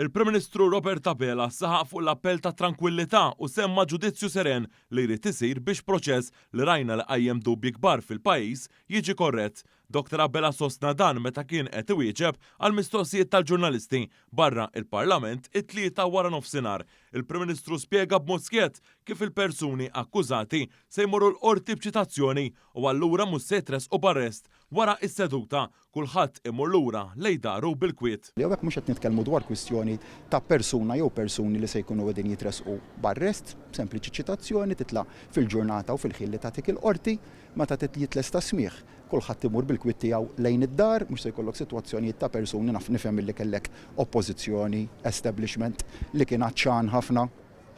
Il-Prim Ministru Robert Abela saħaq fuq l-appell ta' trankwillità u semma ġudizzju seren li jrid isir biex proċess li rajna li qajjem dubji kbar fil-pajjiż jiġi korrett. Dottor Abela sostna dan meta kien qed iwieġeb għal mistoqsijiet tal-ġurnalisti barra il-Parlament it-Tlieta waranofsinhar. Il-Prim Ministru spjega b'mod skjett kif il-persuni akkużati se jmorru l-Qorti b'ċitazzjoni u allura mhux se jitressqu b'arrest wara s-seduta Kulħadd imur lura lejn daru bil-kwiet. Hawnhekk mhux qed nitkellmu dwar kwistjoni ta' persuna jew persuni li se jkunu qegħdin jitressqu b'arrest, sempliċi ċitazzjoni titla' fil-ġurnata u fil-ħin li tagħtik il-Qorti meta jitlesta s-smigħ. Kulħadd imur bil-kwiet tiegħu lejn id-dar, mhux se jkollok sitwazzjonijiet ta' persuni, naf nifhem illi kellek oppożizzjoni, establishment li kien għatxan ħafna,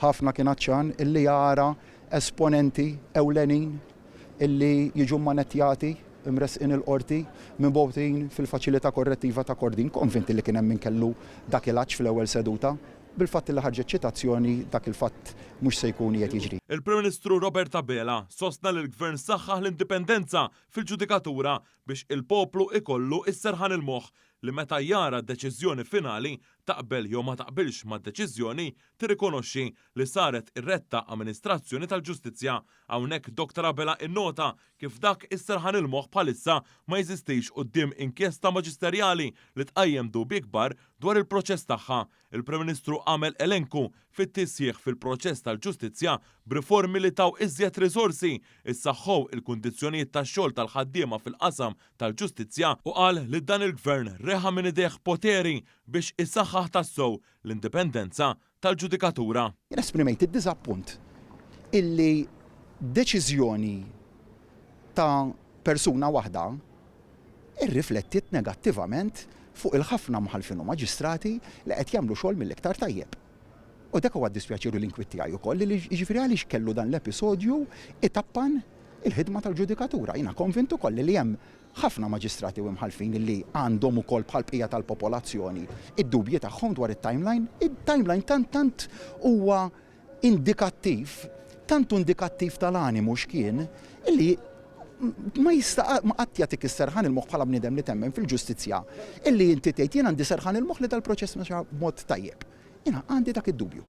ħafna kien għatxan illi jara esponenti ewlenin illi jiġu mmanettjati, imressqin il-Qorti, mibgħutin fil-Faċilità Korrettiva ta' Kordin, konvinti li kien hemm min kellu dak il-għatx fl-ewwel seduta. Bil-fatt illi ħarġet ċitazzjoni, dak il-fatt mhux se jkun qiegħed jiġri. Il-Prim Ministru Robert Abela sostna li l-Gvern saħħaħ l-indipendenza fil-ġudikatura biex il-poplu ikollu s-serħan il-moħħ li meta jara d-deċiżjoni finali, taqbel jew ma taqbilx mad-deċiżjoni, tirrikonoxxi li saret ir-retta amministrazzjoni tal-ġustizzja. Hawnhekk Dottor Abela innota kif dak is-serħan il-moħħ bħalissa ma jeżistix quddiem inkjesta maġisterjali li tqajjem dubji kbar dwar il-proċess tagħha. Il-Prim Ministru għamel elenku fit-tisħiħ fil-proċess tal-ġustizzja b'riformi li taw iżjed riżorsi, issaħħow il-kundizzjonijiet tax-xogħol tal-ħaddiema fil-qasam tal-ġustizzja u qal li dan il-Gvern reħa minn idejh poteri biex isaħħaħ tassew l-indipendenza tal-ġudikatura. Jien esprimejt id-diżappunt illi deċiżjoni ta' persuna waħda rriflettiet negattivament fuq il-ħafna mħallfin u maġistrati li qed jagħmlu xogħol mill-iktar tajjeb. U dak huwa d-dispjaċir u l-inkwiet tiegħi ukoll li jiġifieri għaliex kellu dan l-episodju itappan il-ħidma tal-ġudikatura. Jiena konvint ukoll li hemm ħafna maġistrati u imħallfin li għandhom ukoll bħall-bqija tal-popolazzjoni id-dubji tagħhom dwar it-timeline. It-timeline tant tant huwa indikattiv, tant hu indikattiv tal-animu x'kien, illi ma jista' ma qatt jagħtik is-serħan il-moħħ bħala bniedem li temmen fil-ġustizzja illi inti tgħid jien għandi serħan il-moħħ li dal-proċess mexa b'mod tajjeb. Jiena għandi dak id-dubju.